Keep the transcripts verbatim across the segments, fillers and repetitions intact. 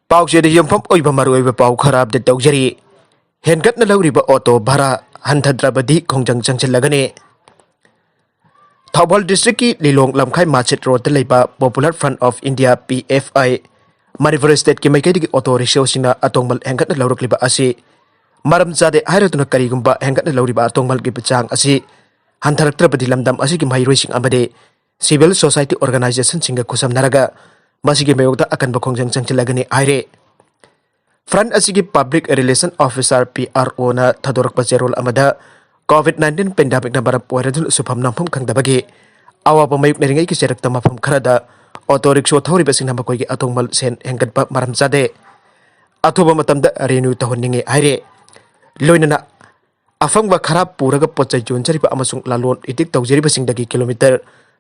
ꯄꯥꯎꯆꯦꯗ ꯌꯨꯝꯐꯝ ꯑꯣꯏꯕ ꯃꯔꯨꯑꯣꯏꯕ ꯄꯥꯎ ꯈꯔ ꯑꯞꯗꯦꯠ ꯇꯧꯖꯔꯤ꯫ ꯍꯦꯟꯒꯠꯅ ꯂꯧꯔꯤꯕ ꯑꯣꯇꯣ ꯚꯔꯥ ꯍꯟꯊꯗ꯭ꯔꯕꯗꯤ ꯈꯣꯡꯖꯪ ꯆꯪꯁꯤꯜꯂꯒꯅꯤ꯫ ꯊꯧꯕꯥꯜ ꯗꯤꯁꯇ꯭ꯔꯤꯛꯀꯤ ꯂꯤꯂꯣꯡ ꯂꯝꯈꯥꯏ ꯃꯥꯔꯆꯦꯠ ꯔꯣꯗꯇ ꯂꯩꯕ popular front of India, P F I, Manipur ꯁ꯭ꯇꯦꯠꯀꯤ ꯃꯥꯏꯀꯩꯗꯒꯤ ꯑꯣꯇꯣ ꯔꯤꯛꯁꯣꯁꯤꯡꯅ ꯑꯇꯣꯡꯕꯜ ꯍꯦꯟꯒꯠꯅ ꯂꯧꯔꯛꯂꯤꯕ ꯑꯁꯤ ꯃꯔꯝ ꯆꯥꯗꯦ ꯍꯥꯏꯔꯗꯨꯅ ꯀꯔꯤꯒꯨꯝꯕ ꯍꯦꯟꯒꯠꯅ ꯂꯧꯔꯤꯕ ꯑꯇꯣꯡꯕꯜꯒꯤ ꯆꯥꯡ ꯑꯁꯤ ꯍꯟꯊꯔꯛꯇ꯭ꯔꯕꯗꯤ ꯂꯝꯗꯝ ꯑꯁꯤꯒꯤ ꯃꯍꯩꯔꯣꯏꯁꯤꯡ ꯑꯃꯗꯤ ꯁꯤꯚꯤꯜ ꯁꯣꯁꯥꯏꯇꯤ ꯑꯣꯔꯒꯅꯥꯏꯖꯦꯁꯟꯁꯤꯡꯒ ꯈꯨꯠꯁꯝꯅꯔꯒ ꯃꯁꯤꯒꯤ ꯃꯥꯌꯣꯛꯇ ꯑꯀꯟꯕ ꯈꯣꯡꯖꯪ ꯆꯪꯁꯤꯜꯂꯒꯅꯤ ꯍꯥꯏꯔꯦ꯫ ꯐ꯭ꯔꯟꯠ ꯑꯁꯤꯒꯤ public relation officer, P R ꯑꯣꯅ ꯊꯥꯗꯣꯔꯛꯄ ꯆꯦꯔꯣꯜ ꯑꯃꯗ, ꯀꯣꯚꯤꯗ ꯅꯥꯏꯟꯇꯤꯟ ꯄꯦꯟꯗꯦꯃꯤꯛꯅ ꯃꯔꯝ ꯑꯣꯏꯔꯗꯨꯅ ꯁꯨꯐꯝ ꯅꯣꯝꯐꯝ ꯈꯪꯗꯕꯒꯤ ꯑꯋꯥꯕ ꯃꯥꯌꯣꯛꯅꯔꯤꯉꯩꯒꯤ ꯆꯩꯔꯛꯇ ꯃꯐꯝ ꯈꯔꯗ ꯑꯣꯇꯣ ꯔꯤꯛꯁꯣ ꯊꯧꯔꯤꯕꯁꯤꯡꯅ ꯃꯈꯣꯏꯒꯤ ꯑꯇꯣꯡꯕꯜ ꯁꯦꯟ ꯍꯦꯟꯒꯠꯄ ꯃꯔꯝ ꯆꯥꯗꯦ꯫ ꯑꯊꯨꯕ ꯃꯇꯝꯗ ꯔꯤꯅ꯭ꯌꯨ ꯇꯧꯍꯟꯅꯤꯡꯏ ꯍꯥꯏꯔꯦ꯫ ꯂꯣꯏꯅꯅ ꯑꯐꯪꯕ ꯈꯔ ꯄꯨꯔꯒ ꯄꯣꯠ ꯆꯩ ꯌꯣꯟꯖꯔꯤꯕ ꯑꯃꯁꯨꯡ ꯂꯂꯣꯟ ꯏꯇꯤꯛ ꯇꯧꯖꯔꯤꯕꯁꯤꯡꯗꯒꯤ ꯀꯤꯂꯣꯃꯤꯇꯔ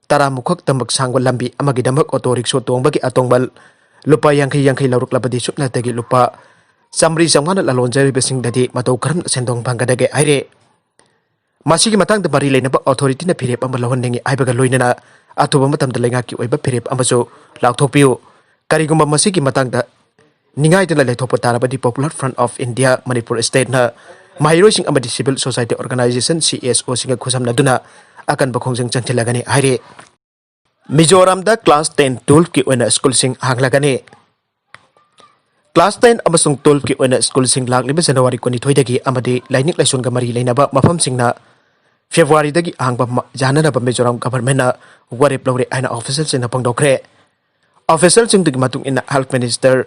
ꯇꯔꯥꯃꯨꯛ ꯈꯛꯇꯃꯛ ꯁꯥꯡꯕ ꯂꯝꯕꯤ ꯑꯃꯒꯤꯗꯃꯛ ꯑꯣꯇꯣ ꯔꯤꯛꯁꯣ ꯇꯣꯡꯕꯒꯤ ꯑꯇꯣꯡꯕꯜ ꯂꯨꯄꯥ ꯌꯥꯡꯈꯩ ꯌꯥꯡꯈꯩ ꯂꯧꯔꯛꯂꯕꯗꯤ ꯁꯨꯞꯅꯇꯒꯤ ꯂꯨꯄꯥ ꯆꯥꯝꯃꯔꯤ ꯆꯥꯝꯃꯉꯥꯅ ꯂꯂꯣꯟꯖꯔꯤꯕꯁꯤꯡꯗꯗꯤ ꯃꯇꯧ ꯀꯔꯝꯅ ꯁꯦꯟꯗꯣꯡ ꯐꯪꯒꯗꯒꯦ ꯍꯥꯏꯔꯦ꯫ ꯃꯁꯤꯒꯤ ꯃꯇꯥꯡꯗ ꯃꯔꯤ ꯂꯩꯅꯕ ꯑꯣꯊꯣꯔꯤꯇꯤꯅ ꯐꯤꯔꯦꯞ ꯑꯃ ꯂꯧꯍꯟꯅꯤꯡꯏ ꯍꯥꯏꯕꯒ ꯂꯣꯏꯅꯅ ꯑꯊꯨꯕ ꯃꯇꯝꯗ ꯂꯩꯉꯥꯛꯀꯤ ꯑꯣꯏꯕ ꯐꯤꯔꯦꯞ ꯑꯃꯁꯨ ꯂꯥꯎꯊꯣꯛꯄꯤꯌꯨ꯫ ꯀꯔꯤꯒꯨꯝꯕ ꯃꯁꯤꯒꯤ ꯃꯇꯥꯡꯗ ꯅꯤꯡꯉꯥꯏꯗꯅ ꯂꯩꯊꯣꯛꯄ ꯇꯥꯔꯕꯗꯤ popular front of India Manipur ꯁ꯭ꯇꯦꯠꯅ ꯃꯍꯩꯔꯣꯏꯁꯤꯡ ꯑꯃꯗꯤ civil society organisation, C S ꯑꯣꯁꯤꯡꯒ ꯈꯨꯠꯁꯝꯅꯗꯨꯅ ꯑꯀꯟꯕ ꯈꯣꯡꯖꯪ ꯆꯪꯁꯤꯜꯂꯒꯅꯤ ꯍꯥꯏꯔꯤ꯫ ꯃꯤꯖꯣꯔꯥꯝꯗ ꯀ꯭ꯂꯥꯁ ꯇꯦꯟ ꯇꯨꯌꯦꯜꯐꯀꯤ ꯑꯣꯏꯅ ꯁ꯭ꯀꯨꯜꯁꯤꯡ ꯍꯥꯡꯂꯒꯅꯤ꯫ ꯀ꯭ꯂꯥꯁ ꯇꯦꯟ ꯑꯃꯁꯨꯡ ꯇꯨꯌꯦꯜꯐꯀꯤ ꯑꯣꯏꯅ ꯁ꯭ꯀꯨꯜꯁꯤꯡ ꯂꯥꯛꯂꯤꯕ ꯖꯅꯋꯥꯔꯤ ꯀꯨꯟꯅꯤꯊꯣꯏꯗꯒꯤ ꯑꯃꯗꯤ ꯂꯥꯏꯅꯤꯡ ꯂꯥꯏꯁꯣꯟꯒ ꯃꯔꯤ ꯂꯩꯅꯕ ꯃꯐꯝꯁꯤꯡꯅ ꯐꯦꯕ꯭ꯔꯨꯋꯥꯔꯤꯗꯒꯤ ꯍꯥꯡꯕ ꯃ-, ꯌꯥꯅꯅꯕ ꯃꯤꯖꯣꯔꯥꯝ ꯒꯚꯔꯟꯃꯦꯟꯠꯅ ꯋꯥꯔꯦꯞ ꯂꯧꯔꯦ ꯍꯥꯏꯅ ꯑꯣꯐꯤꯁꯤꯌꯦꯜꯁꯤꯡꯅ ꯐꯣꯡꯗꯣꯛꯈ꯭ꯔꯦ꯫ ꯑꯣꯐꯤꯁꯤꯌꯦꯜꯁꯤꯡꯗꯨꯒꯤ ꯃꯇꯨꯡ ꯏꯟꯅ ꯍꯦꯜꯊ ꯃꯤꯅꯤꯁꯇꯔ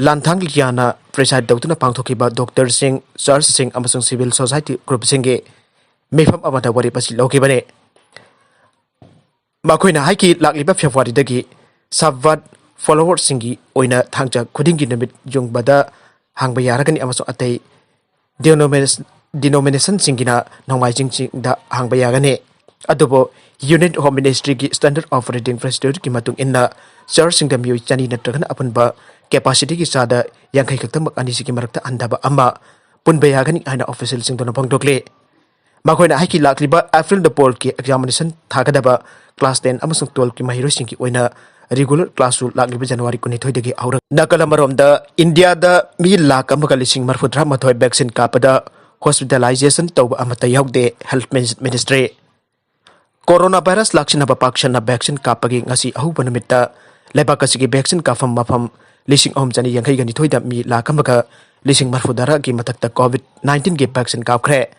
ꯂꯥꯟꯊꯥꯡ ꯂꯤꯌꯥꯅ ꯄ꯭ꯔꯤꯁꯥꯏꯗ ꯇꯧꯗꯨꯅ ꯄꯥꯡꯊꯣꯛꯈꯤꯕ ꯗꯣꯛꯇꯔꯁꯤꯡ, ꯆꯔꯆꯁꯤꯡ ꯑꯃꯁꯨꯡ ꯁꯤꯚꯤꯜ ꯁꯣꯁꯥꯏꯇꯤ ꯒ꯭ꯔꯨꯞꯁꯤꯡꯒꯤ ꯃꯤꯐꯝ ꯑꯃꯗ ꯋꯥꯔꯦꯞ ꯑꯁꯤ ꯂꯧꯈꯤꯕꯅꯤ꯫ ꯃꯈꯣꯏꯅ ꯍꯥꯏꯈꯤ, ꯂꯥꯛꯂꯤꯕ ꯐꯦꯕ꯭ꯔꯨꯋꯥꯔꯤꯗꯒꯤ ꯁꯕꯥꯠ ꯐꯣꯂꯣꯋꯔꯁꯤꯡꯒꯤ ꯑꯣꯏꯅ ꯊꯥꯡꯖ ꯈꯨꯗꯤꯡꯒꯤ ꯅꯨꯃꯤꯠ ꯌꯨꯡꯕꯗ ꯍꯥꯡꯕ ꯌꯥꯔꯒꯅꯤ ꯑꯃꯁꯨꯡ ꯑꯇꯩ ꯗꯤꯅꯣꯃꯤꯅꯦꯁ-, ꯗꯤꯅꯣꯃꯤꯅꯦꯁꯟꯁꯤꯡꯒꯤꯅ ꯅꯣꯡꯃꯥꯏꯖꯤꯡꯁꯤꯡꯗ ꯍꯥꯡꯕ ꯌꯥꯒꯅꯤ꯫ ꯑꯗꯨꯕꯨ ꯌꯨꯅꯤꯠ ꯍꯣꯝ ꯃꯤꯅꯤꯁꯇ꯭ꯔꯤꯒꯤ ꯁ꯭ꯇꯦꯟꯗꯔꯗ ꯑꯣꯐ ꯔꯤꯗꯤꯡ ꯄ꯭ꯔꯣꯁꯤꯗ꯭ꯌꯨꯔꯒꯤ ꯃꯇꯨꯡ ꯏꯟꯅ ꯆꯔꯆꯁꯤꯡꯗ ꯃꯤꯑꯣꯏ ꯆꯅꯤ ꯅꯠꯇ꯭ꯔꯒꯅ ꯑꯄꯨꯟꯕ ꯀꯦꯄꯥꯁꯤꯇꯤꯒꯤ ꯆꯥꯗ ꯌꯥꯡꯈꯩ ꯈꯛꯇꯃꯛ ꯑꯅꯤꯁꯤꯒꯤ ꯃꯔꯛꯇ ꯍꯟꯊꯕ ꯑꯃ ꯄꯨꯟꯕ ꯌꯥꯒꯅꯤ ꯍꯥꯏꯅ ꯑꯣꯐꯤꯁꯤꯌꯦꯜꯁꯤꯡꯗꯨꯅ ꯐꯣꯡꯗꯣꯛꯂꯤ꯫ ꯃꯈꯣꯏꯅ ꯍꯥꯏꯈꯤ, ꯂꯥꯛꯂꯤꯕ ꯑꯦꯄ꯭ꯔꯤꯜꯗ ꯕꯣꯔꯗꯀꯤ ꯑꯦꯛꯖꯥꯃꯤꯅꯦꯁꯟ ꯊꯥꯒꯗꯕ ꯀ꯭ꯂꯥꯁ ꯇꯦꯟ ꯑꯃꯁꯨꯡ ꯇꯨꯌꯦꯜꯐꯀꯤ ꯃꯍꯩꯔꯣꯏꯁꯤꯡꯒꯤ ꯑꯣꯏꯅ Regular class ꯁꯨ ꯂꯥꯛꯂꯤꯕ January ꯀꯨꯟꯅꯤꯊꯣꯏꯗꯒꯤ ꯍꯧꯔꯛ꯫ ꯅꯥꯀꯜ ꯑꯃꯔꯣꯝꯗ, ꯏꯟꯗꯤꯌꯥꯗ ꯃꯤ ꯂꯥꯈ ꯑꯃꯒ ꯂꯤꯁꯤꯡ ꯃꯔꯤꯐꯨꯇꯔꯥ ꯃꯥꯊꯣꯏ vaccine ꯀꯥꯞꯄꯗ hospitalization ꯇꯧꯕ ꯑꯃꯠꯇ ꯌꯥꯎꯗꯦ, Health Ministry꯫ Corona virus ꯂꯥꯛꯁꯤꯟꯅꯕ ꯄꯥꯛꯁꯟꯅ vaccine ꯀꯥꯞꯄꯒꯤ ꯉꯁꯤ ꯑꯍꯧꯕ ꯅꯨꯃꯤꯠꯇ ꯂꯩꯕꯥꯛ ꯑꯁꯤꯒꯤ vaccine ꯀꯥꯞꯐꯝ ꯃꯐꯝ ꯂꯤꯁꯤꯡ ꯑꯍꯨꯝ ꯆꯅꯤ ꯌꯥꯡꯈꯩꯒ ꯅꯤꯊꯣꯏꯗ ꯃꯤ ꯂꯥꯈ ꯑꯃꯒ ꯂꯤꯁꯤꯡ ꯃꯔꯤꯐꯨꯇꯔꯥꯒꯤ ꯃꯊꯛꯇ COVID nineteenꯒꯤ vaccine ꯀꯥꯞꯈ꯭ꯔꯦ꯫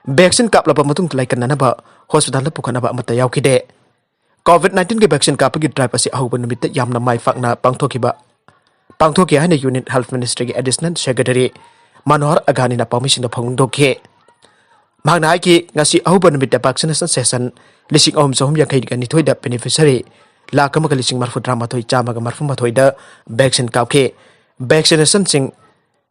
Vaccine ꯀꯥꯞꯂꯕ ꯃꯇꯨꯡꯗ ꯂꯥꯏꯀꯠꯅꯅꯕ hospitalꯗ ꯄꯨꯈꯠꯅꯕ ꯑꯃꯠꯇ ꯌꯥꯎꯈꯤꯗꯦ꯫ COVID nineteenꯒꯤ vaccine ꯀꯥꯞꯄꯒꯤ drive ꯑꯁꯤ ꯑꯍꯧꯕ ꯅꯨꯃꯤꯠꯇ ꯌꯥꯝꯅ ꯃꯥꯏ ꯄꯥꯛꯅ ꯄꯥꯡꯊꯣꯛꯈꯤꯕ, ꯄꯥꯡꯊꯣꯛꯈꯤ ꯍꯥꯏꯅ Union Health Ministryꯒꯤ Additional Secretary ꯃꯅꯣꯍꯔ ꯑꯒꯥꯅꯤꯅ ꯄꯥꯎꯃꯤꯁꯤꯡꯗ ꯐꯣꯡꯗꯣꯛꯈꯤ꯫ ꯃꯍꯥꯛꯅ ꯍꯥꯏꯈꯤ, ꯉꯁꯤ ꯑꯍꯧꯕ ꯅꯨꯃꯤꯠꯇ vaccination session ꯂꯤꯁꯤꯡ ꯑꯍꯨꯝ ꯆꯍꯨꯝ ꯌꯥꯡꯈꯩꯒ ꯅꯤꯊꯣꯏꯗ beneficiary ꯂꯥꯈ ꯑꯃꯒ ꯂꯤꯁꯤꯡ ꯃꯔꯤꯐꯨꯇꯔꯥ ꯃꯥꯊꯣꯏ ꯆꯥꯝꯃꯒ ꯃꯔꯤꯐꯨ ꯃꯥꯊꯣꯏꯗ vaccine ꯀꯥꯞꯈꯤ꯫ Vaccinationꯁꯤꯡ,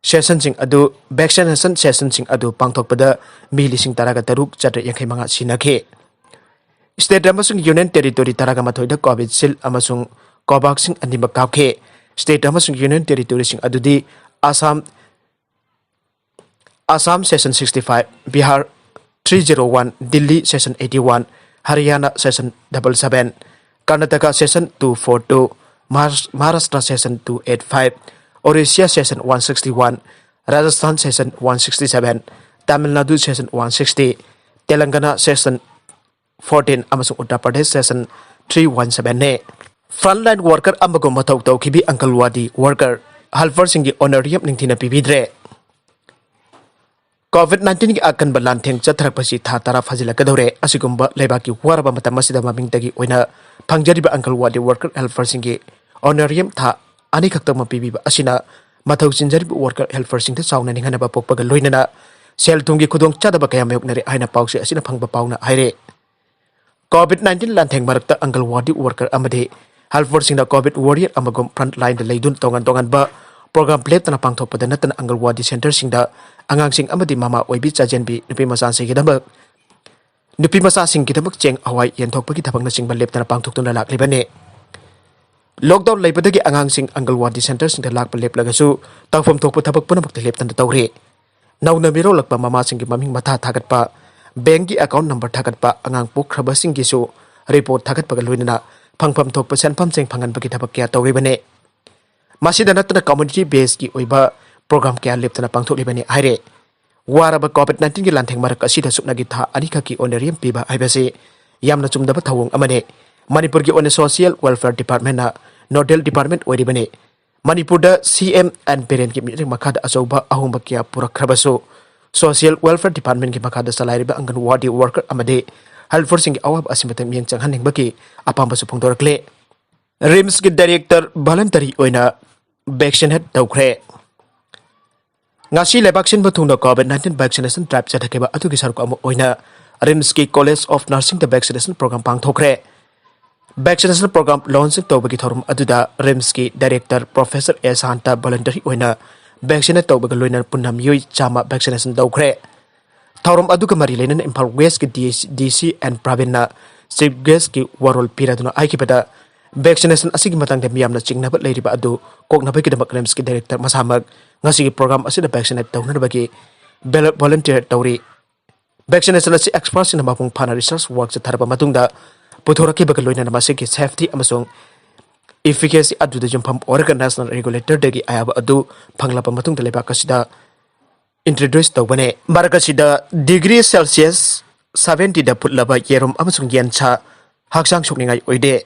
sessionꯁꯤꯡ ꯑꯗꯨ, vaccination sessionꯁꯤꯡ ꯑꯗꯨ ꯄꯥꯡꯊꯣꯛꯄꯗ ꯃꯤ ꯂꯤꯁꯤꯡ ꯇꯔꯥꯒ ꯇꯔꯨꯛ ꯆꯥꯇ꯭ꯔꯦꯠ ꯌꯥꯡꯈꯩ ꯃꯉꯥ ꯁꯤꯟꯅꯈꯤ꯫ State ꯑꯃꯁꯨꯡ Union Territory ꯇꯔꯥꯒ ꯃꯥꯊꯣꯏꯗ Covishield ꯑꯃꯁꯨꯡ Covaxin ꯑꯅꯤꯃꯛ ꯀꯥꯞꯈꯤ꯫ State ꯑꯃꯁꯨꯡ Union Territoryꯁꯤꯡ ꯑꯗꯨꯗꯤ Assam, Assam session sixty five, Bihar three zero one, Delhi session eighty one, ꯍꯔꯤꯌꯥꯅꯥ session double seven, Karnataka session two four two, ꯃꯍꯥꯔꯥꯁ-, Maharashtra session two eight five, Orissa session one sixty one, Rajasthan session one sixty seven, Tamil Nadu session one sixty, ꯇꯦꯂꯪꯒꯅꯥ session fourteen ꯑꯃꯁꯨꯡ Uttar Pradesh session three one seven ꯅꯤ꯫ Frontline worker ꯑꯃꯒꯨꯝ ꯃꯊꯧ ꯇꯧꯈꯤꯕꯤ ꯑꯪꯒꯜꯋꯥꯗꯤ worker helperꯁꯤꯡꯒꯤ honorarium ꯅꯤꯡꯊꯤꯅ ꯄꯤꯕꯤꯗ꯭ꯔꯦ꯫ COVID nineteenꯒꯤ ꯑꯀꯟꯕ ꯂꯥꯟꯊꯦꯡ ꯆꯠꯊꯔꯛꯄꯁꯤ ꯊꯥ ꯇꯔꯥ ꯐꯥꯖꯤꯜꯂꯛꯀꯗꯧꯔꯦ꯫ ꯑꯁꯤꯒꯨꯝꯕ ꯂꯩꯕꯥꯛꯀꯤ ꯋꯥꯔꯕ ꯃꯇꯝ ꯑꯁꯤꯗ ꯃꯃꯤꯡꯗꯒꯤ ꯑꯣꯏꯅ ꯐꯪꯖꯔꯤꯕ ꯑꯪꯒꯜꯋꯥꯗꯤ worker helperꯁꯤꯡꯒꯤ honorarium ꯊꯥ ꯑꯅꯤꯈꯛꯇꯃꯛ ꯄꯤꯕꯤꯕ ꯑꯁꯤꯅ ꯃꯊꯧ ꯆꯤꯟꯖꯔꯤꯕ worker helperꯁꯤꯡꯗ ꯆꯥꯎꯅ ꯅꯤꯡꯍꯟꯅꯕ ꯄꯣꯛꯄꯒ ꯂꯣꯏꯅꯅ ꯁꯦꯜ ꯊꯨꯝꯒꯤ ꯈꯨꯗꯣꯡꯆꯥꯗꯕ ꯀꯌꯥ ꯃꯥꯌꯣꯛꯅꯔꯦ ꯍꯥꯏꯅ ꯄꯥꯎꯆꯦ ꯑꯁꯤꯅ ꯐꯪꯕ ꯄꯥꯎꯅ ꯍꯥꯏꯔꯦ꯫ COVID nineteen ꯂꯥꯟꯊꯦꯡ ꯃꯔꯛꯇ ꯑꯪꯒꯜꯋꯥꯗꯤ worker ꯑꯃꯗꯤ helperꯁꯤꯡꯅ COVID warrior ꯑꯃꯒꯨꯝ front lineꯗ ꯂꯩꯗꯨꯅ ꯇꯣꯉꯥꯟ ꯇꯣꯉꯥꯟꯕ program ꯂꯦꯞꯇꯅ ꯄꯥꯡꯊꯣꯛꯄꯗ ꯅꯠꯇꯅ ꯑꯪꯒꯜꯋꯥꯗꯤ centreꯁꯤꯡꯗ ꯑꯉꯥꯡꯁꯤꯡ ꯑꯃꯗꯤ ꯃꯃꯥ ꯑꯣꯏꯕꯤ ꯆꯥꯖꯦꯟꯕꯤ ꯅꯨꯄꯤ ꯃꯆꯥꯁꯤꯡꯒꯤꯗꯃꯛ, ꯅꯨꯄꯤ ꯃꯆꯥꯁꯤꯡꯒꯤꯗꯃꯛ ꯆꯦꯡ ꯍꯋꯥꯏ ꯌꯦꯟꯊꯣꯛꯄꯒꯤ ꯊꯕꯛꯅꯆꯤꯡꯕ ꯂꯦꯞꯇꯅ ꯄꯥꯡꯊꯣꯛꯇꯨꯅ ꯂꯥꯛꯂꯤꯕꯅꯤ꯫ Lockdown ꯂꯩꯕꯗꯒꯤ ꯑꯉꯥꯡꯁꯤꯡ ꯑꯪꯒꯜꯋꯥꯗꯤ centreꯁꯤꯡꯗ ꯂꯥꯛꯄ ꯂꯦꯞꯂꯒꯁꯨ ꯇꯧꯐꯝ ꯊꯣꯛꯄ ꯊꯕꯛ ꯄꯨꯝꯅꯃꯛꯇ ꯂꯦꯞꯇꯅ ꯇꯧꯔꯤ꯫ ꯅꯧꯅ ꯃꯤꯔꯣꯜꯂꯛꯄ ꯃꯃꯥꯁꯤꯡꯒꯤ ꯃꯃꯤꯡ ꯃꯊꯥ ꯊꯥꯒꯠꯄ, bankꯀꯤ account number ꯊꯥꯒꯠꯄ, ꯑꯉꯥꯡ ꯄꯣꯛꯈ꯭ꯔꯕꯁꯤꯡꯒꯤꯁꯨ report ꯊꯥꯒꯠꯄꯒ ꯂꯣꯏꯅꯅ ꯐꯪꯐꯝ ꯊꯣꯛꯄ ꯁꯦꯟꯐꯝꯁꯤꯡ ꯐꯪꯍꯟꯕꯒꯤ ꯊꯕꯛ ꯀꯌꯥ ꯇꯧꯔꯤꯕꯅꯤ꯫ ꯃꯁꯤꯗ ꯅꯠꯇꯅ community based ꯀꯤ ꯑꯣꯏꯕ program ꯀꯌꯥ ꯂꯦꯞꯇꯅ ꯄꯥꯡꯊꯣꯛꯂꯤꯕꯅꯤ ꯍꯥꯏꯔꯦ꯫ ꯋꯥꯔꯕ COVID nineteen ꯒꯤ ꯂꯥꯟꯊꯦꯡ ꯃꯔꯛ ꯑꯁꯤꯗ ꯁꯨꯞꯅꯒꯤ ꯊꯥ ꯑꯅꯤꯈꯛꯀꯤ honorarium ꯄꯤꯕ ꯍꯥꯏꯕꯁꯤ ꯌꯥꯝꯅ ꯆꯨꯝꯗꯕ ꯊꯧꯑꯣꯡ ꯑꯃꯅꯤ꯫ ꯃꯅꯤꯄꯨꯔꯒꯤ ꯑꯣꯏꯅ Social Welfare Department ꯅ nodal department ꯑꯣꯏꯔꯤꯕꯅꯤ꯫ ꯃꯅꯤꯄꯨꯔꯗ C M N ꯕꯤꯔꯦꯟꯒꯤ ꯃꯤꯠꯌꯦꯡ ꯃꯈꯥꯗ ꯑꯆꯧꯕ ꯑꯍꯣꯡꯕ ꯀꯌꯥ ꯄꯨꯔꯛꯈ꯭ꯔꯕꯁꯨ, Social Welfare Department ꯀꯤ ꯃꯈꯥꯗ ꯆꯂꯥꯏꯔꯤꯕ ꯑꯪꯒꯟꯋꯥꯗꯤ worker ꯑꯃꯗꯤ helper ꯁꯤꯡꯒꯤ ꯑꯋꯥꯕ ꯑꯁꯤ ꯃꯇꯦꯡ ꯃꯤꯠꯌꯦꯡ ꯆꯪꯍꯟꯅꯤꯡꯕꯒꯤ ꯑꯄꯥꯝꯕꯁꯨ ꯐꯣꯡꯗꯣꯔꯛꯂꯦ꯫ RIMS ꯀꯤ director voluntary ꯑꯣꯏꯅ vaccinate ꯇꯧꯈ꯭ꯔꯦ꯫ ꯉꯁꯤ ꯂꯩꯕꯥꯛ ꯁꯤꯟꯕ ꯊꯨꯡꯅ COVID nineteen vaccination drive ꯆꯠꯊꯈꯤꯕ ꯑꯗꯨꯒꯤ ꯁꯔꯨꯛ ꯑꯃ ꯑꯣꯏꯅ RIMS ꯀꯤ College of Nursing the vaccination program ꯄꯥꯡꯊꯣꯛꯈ꯭ꯔꯦ꯫ Vaccination program launch ꯇꯧꯕꯒꯤ ꯊꯧꯔꯝ ꯑꯗꯨꯗ RIMS ꯀꯤ director Professor ꯑꯦ ꯁꯥꯟꯇ voluntary ꯑꯣꯏꯅ vaccinate ꯇꯧꯕꯒ ꯂꯣꯏꯅꯅ ꯄꯨꯟꯅ ꯃꯤꯑꯣꯏ ꯆꯥꯝꯃ vaccination ꯇꯧꯈ꯭ꯔꯦ꯫ ꯊꯧꯔꯝ ꯑꯗꯨꯒ ꯃꯔꯤ ꯂꯩꯅꯅ ꯏꯝꯐꯥꯜ West ꯀꯤ DC, DC N ꯄ꯭ꯔꯕꯤꯟꯅ chief guest ꯀꯤ ꯋꯥꯔꯣꯜ ꯄꯤꯔꯗꯨꯅ ꯍꯥꯏꯈꯤꯕꯗ, vaccination ꯑꯁꯤꯒꯤ ꯃꯇꯥꯡꯗ ꯃꯤꯌꯥꯝꯅ ꯆꯤꯡꯅꯕ ꯂꯩꯔꯤꯕ ꯑꯗꯨ ꯀꯣꯛꯅꯕꯒꯤꯗꯃꯛ RIMS ꯀꯤ director ꯃꯁꯥꯃꯛ ꯉꯁꯤꯒꯤ program ꯑꯁꯤꯗ vaccinate ꯇꯧꯅꯅꯕꯒꯤ vel-, volunteer ꯇꯧꯔꯤ꯫ Vaccination ꯑꯁꯤ expert ꯁꯤꯡꯅ ꯃꯄꯨꯡ ꯐꯥꯅ research work ꯆꯠꯊꯔꯕ ꯃꯇꯨꯡꯗ ꯄꯨꯊꯣꯔꯛꯈꯤꯕꯒ ꯂꯣꯏꯅꯅ ꯃꯁꯤꯒꯤ safety ꯑꯃꯁꯨꯡ efficacy ꯑꯗꯨꯗ ꯌꯨꯝꯐꯝ ꯑꯣꯏꯔꯒ national regulator ꯗꯒꯤ ꯑꯌꯥꯕ ꯑꯗꯨ ꯐꯪꯂꯕ ꯃꯇꯨꯡꯗ ꯂꯩꯕꯥꯛ ꯑꯁꯤꯗ introduce ꯇꯧꯕꯅꯦ꯫ ꯃꯔꯛ ꯑꯁꯤꯗ degree Celsius seventy ꯗ ꯐꯨꯠꯂꯕ ꯌꯦꯔꯨꯝ ꯑꯃꯁꯨꯡ ꯌꯦꯟ ꯁꯥ ꯍꯛꯆꯥꯡ ꯁꯣꯛꯅꯤꯡꯉꯥꯏ ꯑꯣꯏꯗꯦ꯫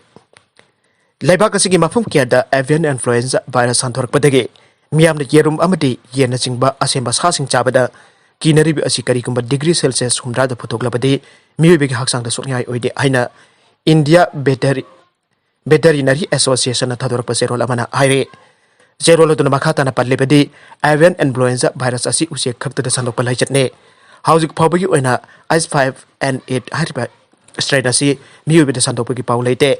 ꯂꯩꯕꯥꯛ ꯑꯁꯤꯒꯤ ꯃꯐꯝ ꯀꯌꯥꯗ avian influenza virus ꯁꯟꯗꯣꯔꯛꯄꯗꯒꯤ ꯃꯤꯌꯥꯝꯅ ꯌꯦꯔꯨꯝ ꯑꯃꯗꯤ ꯌꯦꯟꯅꯆꯤꯡꯕ ꯑꯁꯦꯝꯕ ꯁꯥꯁꯤꯡ ꯆꯥꯕꯗ ꯀꯤꯅꯔꯤꯕ ꯑꯁꯤ ꯀꯔꯤꯒꯨꯝꯕ degree Celsius ꯍꯨꯝꯗ꯭ꯔꯥꯗ ꯄꯨꯊꯣꯛꯂꯕꯗꯤ ꯃꯤꯑꯣꯏꯕꯒꯤ ꯍꯛꯆꯥꯡꯗ ꯁꯣꯛꯅꯤꯡꯉꯥꯏ ꯑꯣꯏꯗꯦ ꯍꯥꯏꯅ India Veterinary Association ꯅ ꯊꯥꯗꯣꯔꯛꯄ ꯆꯦꯔꯣꯜ ꯑꯃꯅ ꯍꯥꯏꯔꯦ꯫ ꯆꯦꯔꯣꯜ ꯑꯗꯨꯅ ꯃꯈꯥ ꯇꯥꯅ ꯄꯜꯂꯤꯕꯗꯤ, avian influenza virus ꯑꯁꯤ ꯎꯆꯦꯛ ꯈꯛꯇꯗ ꯁꯟꯗꯣꯛꯄ ꯂꯥꯏꯆꯠꯅꯤ꯫ ꯍꯧꯖꯤꯛ ꯐꯥꯎꯕꯒꯤ ꯑꯣꯏꯅ H five N eight ꯍꯥꯏꯔꯤꯕ strain ꯑꯁꯤ ꯃꯤꯑꯣꯏꯕꯗ ꯁꯟꯗꯣꯛꯄꯒꯤ ꯄꯥꯎ ꯂꯩꯇꯦ꯫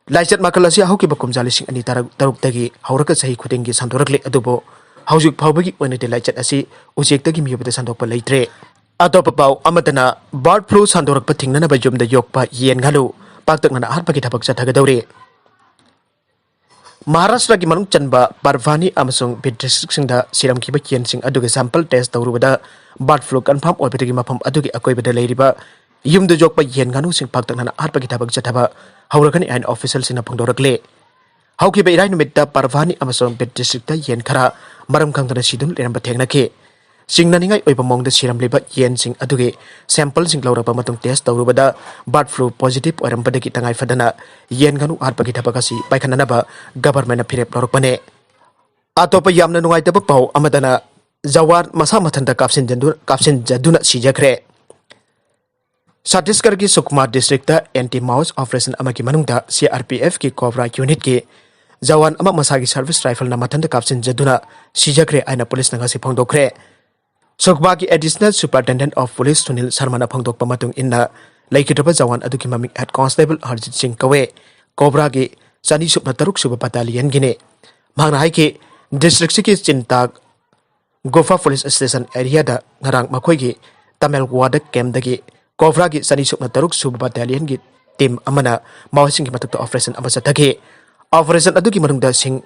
ꯂꯥꯏꯆꯠ ꯃꯈꯜ ꯑꯁꯤ ꯍꯧꯈꯤꯕ ꯀꯨꯝꯖꯥ ꯂꯤꯁꯤꯡ ꯑꯅꯤ ꯇꯔꯥꯇꯔꯨꯛꯇꯒꯤ ꯍꯧꯔꯒ ꯆꯍꯤ ꯈꯨꯗꯤꯡꯒꯤ ꯁꯟꯗꯣꯔꯛꯂꯤ, ꯑꯗꯨꯕꯨ ꯍꯧꯖꯤꯛ ꯐꯥꯎꯕꯒꯤ ꯑꯣꯏꯅꯗꯤ ꯂꯥꯏꯆꯠ ꯑꯁꯤ ꯎꯆꯦꯛꯇꯒꯤ ꯃꯤꯑꯣꯏꯕꯗ ꯁꯟꯗꯣꯛꯄ ꯂꯩꯇ꯭ꯔꯦ꯫ ꯑꯇꯣꯞꯄ ꯄꯥꯎ ꯑꯃꯗꯅ, bird flu ꯁꯟꯗꯣꯔꯛꯄ ꯊꯤꯡꯅꯅꯕ ꯌꯨꯝꯗ ꯌꯣꯛꯄ ꯌꯦꯟ ꯉꯥꯅꯨ ꯄꯥꯛꯇꯛꯅꯅ ꯑꯍꯥꯠꯄꯒꯤ ꯊꯕꯛ ꯆꯠꯊꯒꯗꯧꯔꯤ꯫ ꯃꯍꯥꯔꯥꯁꯇ꯭ꯔꯒꯤ ꯃꯅꯨꯡ ꯆꯟꯕ ꯄꯔꯚꯥꯅꯤ ꯑꯃꯁꯨꯡ ꯕꯤꯗ district ꯁꯤꯡꯗ ꯁꯤꯔꯝꯈꯤꯕ ꯌꯦꯟꯁꯤꯡ ꯑꯗꯨꯒꯤ sample test ꯇꯧꯔꯨꯕꯗ bird flu confirm ꯑꯣꯏꯕꯗꯒꯤ ꯃꯐꯝ ꯑꯗꯨꯒꯤ ꯑꯀꯣꯏꯕꯗ ꯂꯩꯔꯤꯕ ꯌꯨꯝꯗ ꯌꯣꯛꯄ ꯌꯦꯟ ꯉꯥꯅꯨꯁꯤꯡ ꯄꯥꯛꯇꯛꯅꯅ ꯍꯥꯠꯄꯒꯤ ꯊꯕꯛ ꯆꯠꯊꯕ ꯍꯧꯔꯒꯅꯤ ꯍꯥꯏꯅ officialꯁꯤꯡꯅ ꯐꯣꯡꯗꯣꯔꯛꯂꯦ꯫ ꯍꯧꯈꯤꯕ ꯏꯔꯥꯏ ꯅꯨꯃꯤꯠꯇ ꯄꯔꯚꯥꯅꯤ ꯑꯃꯁꯨꯡ ꯕꯤꯗ districtꯇ ꯌꯦꯟ ꯈꯔ ꯃꯔꯝ ꯈꯪꯗꯅ ꯁꯤꯗꯨꯅ ꯂꯩꯔꯝꯕ ꯊꯦꯡꯅꯈꯤ꯫ ꯆꯤꯡꯅꯅꯤꯡꯉꯥꯏ ꯑꯣꯏꯕ ꯃꯑꯣꯡꯗ ꯁꯤꯔꯝꯂꯤꯕ ꯌꯦꯟꯁꯤꯡ ꯑꯗꯨꯒꯤ sampleꯁꯤꯡ ꯂꯧꯔꯛꯄ ꯃꯇꯨꯡ test ꯇꯧꯔꯨꯕꯗ bird flu positive ꯑꯣꯏꯔꯝꯕꯗꯒꯤ ꯇꯉꯥꯏ ꯐꯗꯅ ꯌꯦꯟ ꯉꯥꯅꯨ ꯍꯥꯠꯄꯒꯤ ꯊꯕꯛ ꯑꯁꯤ ꯄꯥꯏꯈꯠꯅꯅꯕ governmentꯅ ꯐꯤꯔꯦꯞ ꯂꯧꯔꯛꯄꯅꯦ꯫ ꯑꯇꯣꯞꯄ ꯌꯥꯝꯅ ꯅꯨꯡꯉꯥꯏꯇꯕ ꯄꯥꯎ ꯑꯃꯗꯅ ꯖꯋꯥꯟ ꯃꯁꯥ ꯃꯊꯟꯇ ꯀꯥꯞꯁꯤꯟꯖꯗꯨ-, ꯀꯥꯞꯁꯤꯟꯖꯗꯨꯅ ꯁꯤꯖꯈ꯭ꯔꯦ꯫ ꯁꯠꯇꯤꯁꯒꯔꯒꯤ ꯁꯨꯛꯃꯥ districtꯇ anti Maoist operation ꯑꯃꯒꯤ ꯃꯅꯨꯡꯗ CRPFꯀꯤ Cobra unitꯀꯤ ꯖꯋꯥꯟ ꯑꯃ ꯃꯁꯥꯒꯤ service rifleꯅ ꯃꯊꯟꯇ ꯀꯥꯞꯁꯤꯟꯖꯗꯨꯅ ꯁꯤꯖꯈ꯭ꯔꯦ ꯍꯥꯏꯅ policeꯅ ꯉꯁꯤ ꯐꯣꯡꯗꯣꯛꯈ꯭ꯔꯦ꯫ ꯁꯨꯛꯃꯥꯒꯤ Additional Superintendent of Police Sunil ꯁꯔꯃꯅ ꯐꯣꯡꯗꯣꯛꯄ ꯃꯇꯨꯡ ꯏꯟꯅ, ꯂꯩꯈꯤꯗ꯭ꯔꯕ ꯖꯋꯥꯟ ꯑꯗꯨꯒꯤ ꯃꯃꯤꯡ Head Constable ꯍꯔꯖꯤꯠ ꯁꯤꯡ ꯀꯧꯋꯦ꯫ Cobraꯒꯤ ꯆꯅꯤ ꯁꯨꯞꯅ ꯇꯔꯨꯛ ꯁꯨꯕ battalionꯒꯤꯅꯤ꯫ ꯃꯍꯥꯛꯅ ꯍꯥꯏꯈꯤ, districtꯁꯤꯒꯤ ꯆꯤꯟꯇꯥꯛ ꯒꯨꯐꯥ police station areaꯗ ꯉꯔꯥꯡ ꯃꯈꯣꯏꯒꯤ ꯇꯃꯦꯜꯋꯥꯗ campꯗꯒꯤ Cobraꯒꯤ ꯆꯅꯤ ꯁꯨꯞꯅ ꯇꯔꯨꯛ ꯁꯨꯕ battalionꯒꯤ team ꯑꯃꯅ Maoistꯁꯤꯡꯒꯤ ꯃꯊꯛꯇ operation ꯑꯃ ꯆꯠꯊꯈꯤ꯫ Operation ꯑꯗꯨꯒꯤ ꯃꯅꯨꯡꯗ ꯁꯤꯡ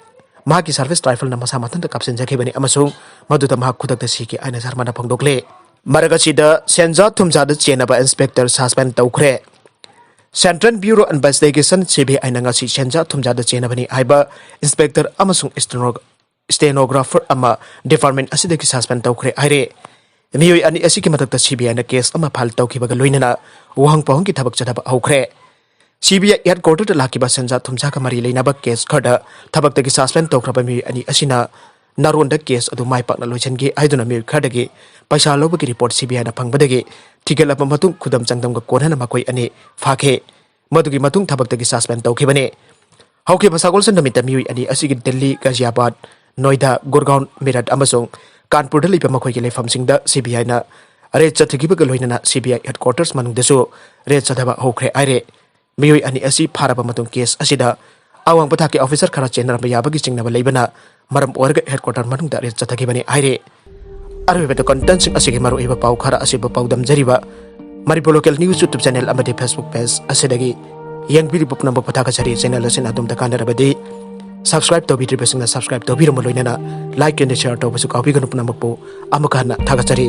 ꯃꯍꯥꯛꯀꯤ service rifleꯅ ꯃꯁꯥ ꯃꯊꯟꯇ ꯀꯥꯞꯁꯤꯟꯖꯈꯤꯕꯅꯤ ꯑꯃꯁꯨꯡ ꯃꯗꯨꯗ ꯃꯍꯥꯛ ꯈꯨꯗꯛꯇ ꯁꯤꯈꯤ ꯍꯥꯏꯅ ꯁꯔꯃꯅ ꯐꯣꯡꯗꯣꯛꯂꯦ꯫ ꯃꯔꯛ ꯑꯁꯤꯗ ꯁꯦꯟꯖꯥ ꯊꯨꯝꯖꯥꯗ ꯆꯦꯟꯅꯕ inspector suspend ꯇꯧꯈ꯭ꯔꯦ꯫ Central Bureau of Investigationꯅ ꯉꯁꯤ ꯁꯦꯟꯖꯥ ꯊꯨꯝꯖꯥꯗ ꯆꯦꯟꯅꯕꯅꯤ ꯍꯥꯏꯕ inspector ꯑꯃꯁꯨꯡ stenographer ꯑꯃ department ꯑꯁꯤꯗꯒꯤ suspend ꯇꯧꯈ꯭ꯔꯦ ꯍꯥꯏꯔꯦ꯫ ꯃꯤꯑꯣꯏ ꯑꯅꯤ ꯑꯁꯤꯒꯤ ꯃꯊꯛꯇ CBIꯅ case ꯑꯃ file ꯇꯧꯈꯤꯕꯒ ꯂꯣꯏꯅꯅ ꯋꯥꯍꯪ ꯄꯥꯎꯍꯪꯒꯤ ꯊꯕꯛ ꯆꯠꯊꯕ ꯍꯧꯈ꯭ꯔꯦ꯫ CBI headquarterꯗ ꯂꯥꯛꯈꯤꯕ ꯁꯦꯟꯖꯥ ꯊꯨꯝꯖꯥꯒ ꯃꯔꯤ ꯂꯩꯅꯕ case ꯈꯔꯗ ꯊꯕꯛꯇꯒꯤ suspend ꯇꯧꯈ꯭ꯔꯕ ꯃꯤꯑꯣꯏ ꯑꯅꯤ ꯑꯁꯤꯅ ꯅꯥꯔꯣꯟꯗ case ꯑꯗꯨ ꯃꯥꯏ ꯄꯥꯛꯅ ꯂꯣꯏꯁꯤꯟꯈꯤ ꯍꯥꯏꯗꯨꯅ ꯃꯤꯑꯣꯏ ꯈꯔꯗꯒꯤ ꯄꯩꯁꯥ ꯂꯧꯕꯒꯤ report CBIꯅ ꯐꯪꯕꯗꯒꯤ ꯊꯤꯒꯠꯂꯕ ꯃꯇꯨꯡ ꯈꯨꯗꯝ ꯆꯥꯡꯗꯝꯒ ꯀꯣꯟꯅꯅ ꯃꯈꯣꯏ ꯑꯅꯤ ꯐꯥꯈꯤ꯫ ꯃꯗꯨꯒꯤ ꯃꯇꯨꯡ ꯊꯕꯛꯇꯒꯤ suspend ꯇꯧꯈꯤꯕꯅꯤ꯫ ꯍꯧꯈꯤꯕ ꯁꯒꯣꯜꯁꯦꯟ ꯅꯨꯃꯤꯠꯇ ꯃꯤꯑꯣꯏ ꯑꯅꯤ ꯑꯁꯤꯒꯤ ꯗꯤꯜꯂꯤ, ꯒꯥꯖꯤꯌꯥꯕꯥꯗ, ꯅꯣꯏꯗꯥ, ꯒꯨꯔꯒꯥꯎꯟ, ꯃꯤꯔꯠ ꯑꯃꯁꯨꯡ ꯀꯥꯟꯄꯨꯔꯗ ꯂꯩꯕ ꯃꯈꯣꯏꯒꯤ ꯂꯩꯐꯝꯁꯤꯡꯗ CBIꯅ raid ꯆꯠꯊꯈꯤꯕꯒ ꯂꯣꯏꯅꯅ CBI headquarters ꯃꯅꯨꯡꯗꯁꯨ raid ꯆꯠꯊꯕ ꯍꯧꯈ꯭ꯔꯦ ꯍꯥꯏꯔꯦ꯫ ꯃꯤꯑꯣꯏ ꯑꯅꯤ ꯑꯁꯤ ꯐꯥꯔꯕ ꯃꯇꯨꯡ case ꯑꯁꯤꯗ ꯑꯋꯥꯡꯕ ꯊꯥꯛꯀꯤ officer ꯈꯔ ꯆꯦꯟꯅꯔꯝꯕ ꯌꯥꯕꯒꯤ ꯆꯤꯡꯅꯕ ꯂꯩꯕꯅ ꯃꯔꯝ ꯑꯣꯏꯔꯒ headquarter ꯃꯅꯨꯡꯗ raid ꯆꯠꯊꯈꯤꯕꯅꯤ ꯍꯥꯏꯔꯦ꯫ ꯑꯔꯣꯏꯕꯗ contentꯁꯤꯡ ꯑꯁꯤꯒꯤ ꯃꯔꯨꯑꯣꯏꯕ ꯄꯥꯎ ꯈꯔ ꯑꯁꯤꯕꯨ ꯄꯥꯎꯗꯝꯖꯔꯤꯕ Manipur Local News YouTube channel ꯑꯃꯗꯤ Facebook page ꯑꯁꯤꯗꯒꯤ ꯌꯦꯡꯕꯤꯔꯤꯕ ꯄꯨꯝꯅꯃꯛꯄꯨ ꯊꯥꯒꯠꯆꯔꯤ꯫ Channel ꯑꯁꯤꯅ ꯑꯗꯣꯝꯗ ꯀꯥꯟꯅꯔꯕꯗꯤ subscribe ꯇꯧꯕꯤꯗ꯭ꯔꯤꯕꯁꯤꯡꯅ subscribe ꯇꯧꯕꯤꯔꯝꯕ ꯂꯣꯏꯅꯅ like and share ꯇꯧꯕꯁꯨ ꯀꯥꯎꯕꯤꯒꯅꯨ꯫ ꯄꯨꯝꯅꯃꯛꯄꯨ ꯑꯃꯨꯛꯀ ꯍꯟꯅ ꯊꯥꯒꯠꯆꯔꯤ꯫